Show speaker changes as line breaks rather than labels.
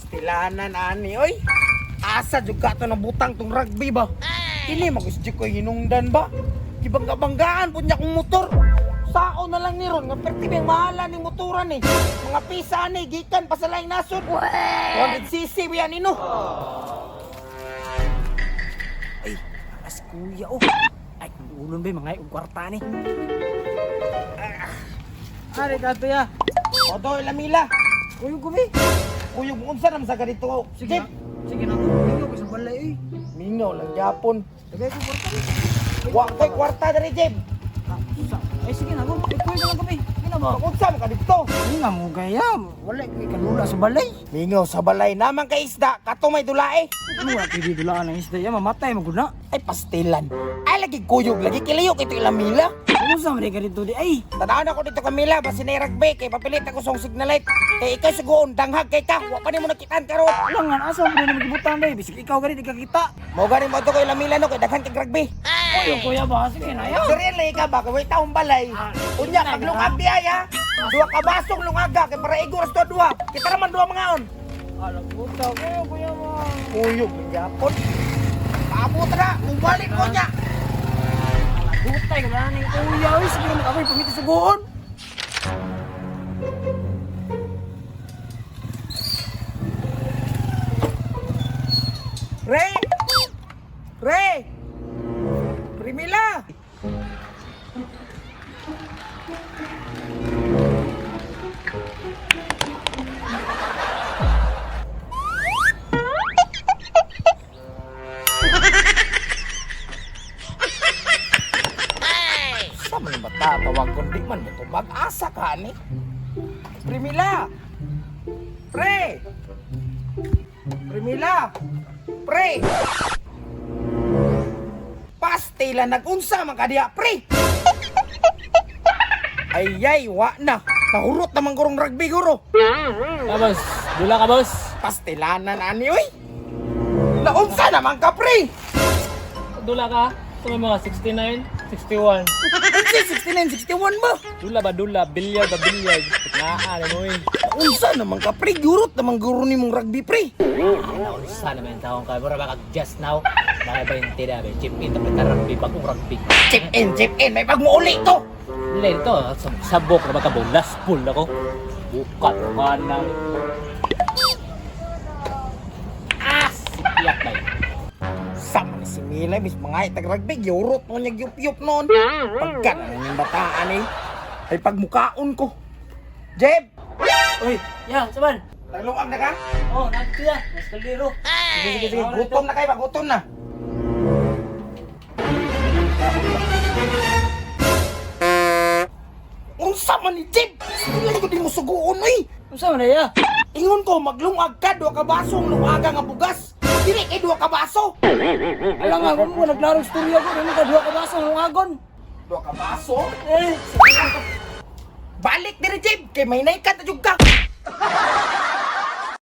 Pastilanan ani oy. Asa jud ka to nabutang tong rugby ba? Kini magusdi ko hinungdan ba? Gibangga-banggaan pud niya kong motor. Sao na lang ni ron nga perti may mahala ning motoran ni. Mga pisa ni gikan pa sa laing nasod. 200 cc ba yan ino?
Ay, as kuya oh. Ay, ulon ba mga og kwarta ni. Are kato ya.
Odo lamila.
Kuyo gumi.
Kuyog unsa naman sa ganito?
Sige.
Jeep.
Sige na ko. Mingaw ko sa balay eh.
Mingaw lang gyapon.
Tagay ko kwarta ni.
Wa ko'y kwarta diri, Jeb.
Ah, ay sige na ko. Ay, kuyo na lang kami. Sige na ba?
Unsa man ka dito?
Nga mo gaya. Wala ko ikalula sa balay.
Mingaw sa balay naman kay isda, kato may dulae.
Ano wala pwede dulaan ang isda ya mamatay mo gud na.
Ay pastilan. Ay lagi kuyog lagi kiliyok ito ilamila.
Ano sa man ka dito di ay?
Tadaan ako dito Camila, basi na rugby kay papilit ako sa signal light. Kay ikaw sugoon danghag kay ka, wa pa nimo nakitaan karon.
Langan asa mo na magibutang day bisag ikaw gani di ka kita.
Mao gani mo to kay Lamila no kay daghan kag rugby.
Kuyo kuya ba sige na ya.
Diri lay ka ba kay way taong balay. Unya kag lungag di ay ha. Duha ka basong lungaga kay para igor sa duha. Kita raman duha mangaon.
Alam puta kuyo kuya mo.
Kuyog gyapon. Paabot ra, mubalik ko niya.
Butay ka na ning kuya oy sige na ako'y pamiti sugoon.
Re! Re! Primila! Sa man ba tatawag kundi man mo mag-asa ka ni? Primila! Pre! Primila! Pre! Pastila nag-unsa man kadiya, pre! Ayay, wa na. Nahurot naman gurong rugby guro.
Ah, boss. Dula ka, boss.
Pastilanan ani oy. Naunsa naman ka, pre?
Dula ka. Sa may mga 69, 61.
Unsa 69, 61 ba?
Dula ba, dula. Billiard ba, billiard. Naa, ano mo eh.
Unsa naman ka, pre? Gurot naman guro ni mong rugby, pre.
Sa naman taong ka. Mura ba kag just now? Mga 20 na, be. Chip in, tapos na rugby. Bagong rugby.
Chip in, chip in. May pagmuuli to.
Dila ito. Sabok na ba ka, Last pull ako. Bukat ka na. Ah, sipiyak ba yun?
Sama ni si Mila, bis mga itag rugby, giurot mo niya gyup-yup noon. Pagka na yung bataan eh. Ay pagmukaon ko. Jeb!
Uy, ya, saman.
Nagluwag na ka?
Oh, nandito ya. Mas kaldero.
Sige, sige, sige. Gutom na kayo ba? Gutom na. Unsa man ni Jeb? Sige ko di mo suguon oy.
Unsa man ya?
Ingon ko maglungag ka duha ka basong lungaga nga bugas. Dili kay duha ka baso.
Alam nga, kung mo naglarong storya ko, ano ka duha ka baso ng agon.
Duha ka baso?
Eh,
Balik diri Jeb kay may naikat na jud ka.